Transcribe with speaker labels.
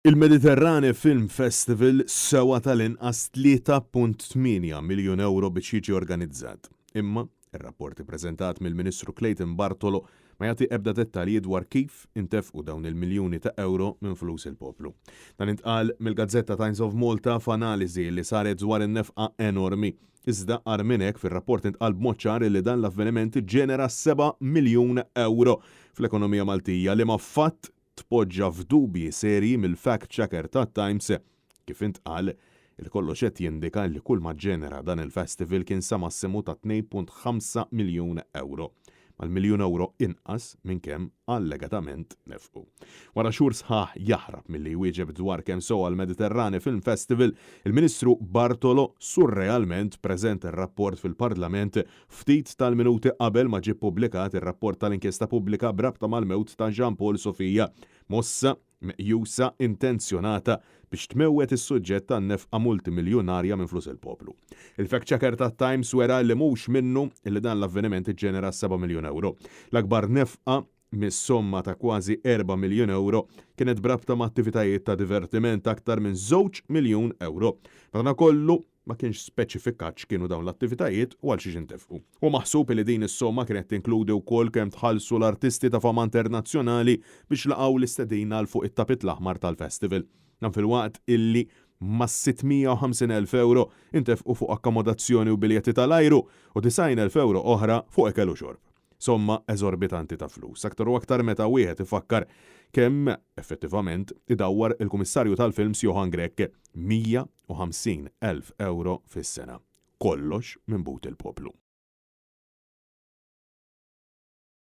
Speaker 1: Il-Mediterrane Film Festival sewa tal-inqas 3.8 miljun ewro biex jiġi organizzat. Imma, ir-rapport ippreżentat mill-Ministru Clayton Bartolo ma jagħti ebda dettalji dwar kif intefqu dawn il-miljuni ta' ewro minn flus il-poplu. Dan intqal mill-gazzetta Times of Malta f'analiżi li saret dwar in-nefqa enormi. Iżda agħar minn hekk fir-rapport intqal b'mod ċar li dan l-avveniment iġġenera 7 miljun ewro fl-ekonomija Maltija, liema fatt tpoġġa f'dubji serji mill-fact checker tat-Times, kif intqal li kollox qed jindika li kull ma ġġenera dan il-festival kien sa massimu ta' 2.5 miljun ewro, mal-miljun ewro inqas minn kemm allegatament nefqu. Wara xhur sħaħ jaħrab milli jwieġeb dwar kemm sewa l-Mediterrane Film Festival, il-Ministru Bartolo surrealment preżenta r-rapport fil-Parlament Ftit tal-minuti qabel ma ġie ppubblikat ir-rapport tal-inkjesta pubblika b'rabta mal-mewt ta' Jean Paul Sofia, mossa meqjusa intenzjonata biex tmewwet is-suġġett tan-nefqa multimiljunarja minn flus il-poplu. Il-fact checker tat-Times wera li mhux minnu li dan l-avveniment iġġenera 7 miljun ewro. L-akbar nefqa mis-somma ta' kważi 4 miljun ewro kienet b'rabta ma' attivitajiet ta' divertiment aktar minn żewġ miljun ewro. Madankollu, ma kienx speċifikat x'kienu dawn l-attivitajiet u għal xiex intefqu. Hu maħsub li din is-somma kienet tinkludi wkoll kemm tħallsu l-artisti ta' fama internazzjonali biex laqgħu l-istedina għal fuq it-tapit l-aħmar tal-festival. Dan filwaqt illi mas-650,000 ewro intefqu fuq akkomodazzjoni u biljetti tal-ajru u 90,000 ewro oħra fuq ikel u xorb. Somma eżorbitanti ta' flus, aktar u aktar meta wieħed ifakkar kemm, effettivament, idawwar il-Kummissarju tal-Films Johann Grech, 150,000 ewro fis-sena. Kollox minn but il-poplu.